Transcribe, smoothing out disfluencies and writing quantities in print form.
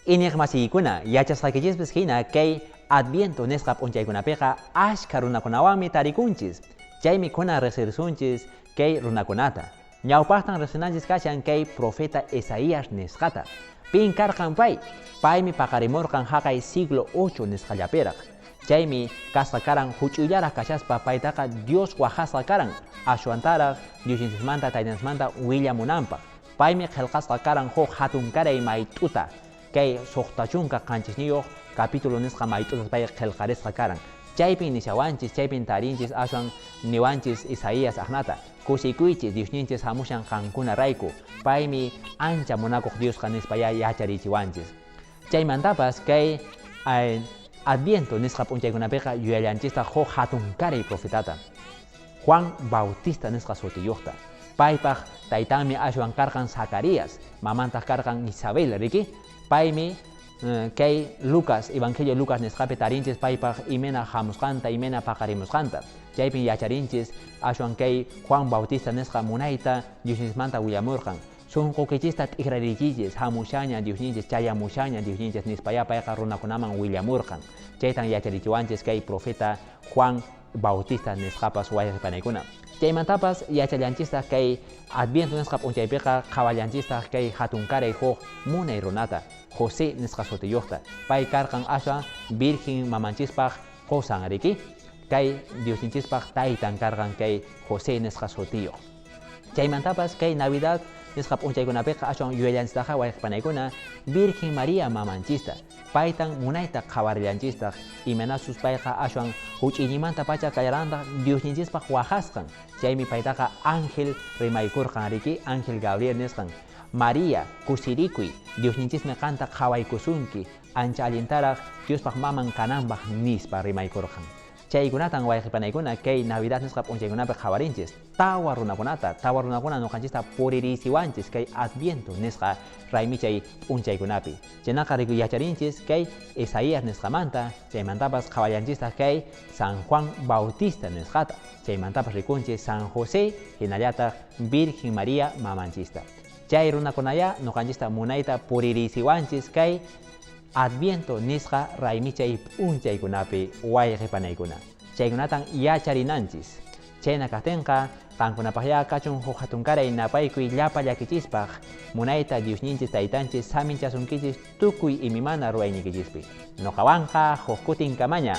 Iñiqmasiykuna, yachasqaykichispis hina kay Adviento nisqa p'unchaykunapiqa askha runakunawanmi tarikunchis. Chaymi kunan riqsirisunchis kay runakunata. Ñawpaqtan riqsinanchis kashan kay profeta Isaías nisqata. Pin karqan pay? Paymi paqarimurqan haqay siglo 8 nisqallapiraq. Chaymi kasqa karan huch'uyllaraq kashaspa paytaqa Dios waqasqa karan, ashwantaraq Diosninchismanta Taytanchismanta willamunanpaq. Paymi qelqasqa karan huk hatunkaray mayt'uta, kay 67 capítulo nisqa mayt'utas pay qelqarisqa karan. Chaypin nishawanchis, chaypin tarinchis ashwan niwanchis Isaías aqnata, Kusikuychis, Diosninchis hamushan qankuna rayku, paymi ancha munakuq Diosqa nispa ya yacharichiwanchis. Chaymantapas kay Adviento nisqa p'unchaykunapiqa yuyallanchistaq huk hatunkaray profetata, Juan Bautista nisqa sutiyuqta. Paypaq taytanmi ashwan karqan Zacarías, mamantaq karqan Isabel, riki? Paymi kay Lucas, Evangelio Lucas nisqapi tarinchis paypaq imayna hamusqanta, imayna paqarimusqanta. Chaypin yacharinchis ashwan kay Juan Bautista nisqa munayta Diosninchismanta willamurqan. Sunqukichista t'ikrariychis, hamushaña Diosninchis, chayamushaña Diosninchis nispayá payqa runakunaman willamurqan. Chaytan yacharichiwanchis kay profeta Juan Bautista nisqapas, wayqe panaykuna. Chaymantapas yachallanchistaq kay Adviento nisqa p'unchaypiqa qhawallanchistaq kay hatunkaray huk munay runata, José nisqa sutiyuqta. Pay karqan ashwan Virgen mamanchispaq qosan, riki? Kay Diosninchispaq taytan karqan kay José nisqa sutiyuq. Chaymantapas kay Navidad nisqa p'unchaykunapiqa ashwan yuyallanchistaqa wayqe panaykuna Virgen María mamanchista. Paytan munayta qhawarillanchistaq, imaynasus payqa ashwan huch'iyninmantapacha kallarantaq Diosninchispaq waqasqan. Chaymi paytaqa ángel rimaykurqan, riki? Ángel Gabriel nisqan, María, kusirikuy, Diosninchismi qanta qhawaykusunki, ancha allintaraq Diospaq maman kananpaq, nispa rimaykurqan. Chaykunatan wayqe panaykuna kay Navidad nisqa p'unchaykunapi qhawarinchis. Tawa runakunata, tawa runakuna ñuqanchista puririysiwanchis kay Adviento nisqa raymichay p'unchaykunapi. Chaynaqa yacharinchis kay Isaías nisqamanta, chaymantapas qhawallanchistaq kay San Juan Bautista nisqata, chaymantapas rikunchis San José hinallataq Virgen María mamanchista. Chay runakunayá ñuqanchista munayta puririysiwanchis kay Adviento nisqa raymichay p'unchaykunapi, wayqe panaykuna. Chaykunatan yacharinanchis. Chayna kaqtinqa, qankunapaqyá kachun huk hatunkaray napaykuy llapa llakichispaq, munayta Diosninchis Taytanchis saminchasunkichis tukuy imimana ruwayniykichispi. Noqawanqa huk kutinkamaña.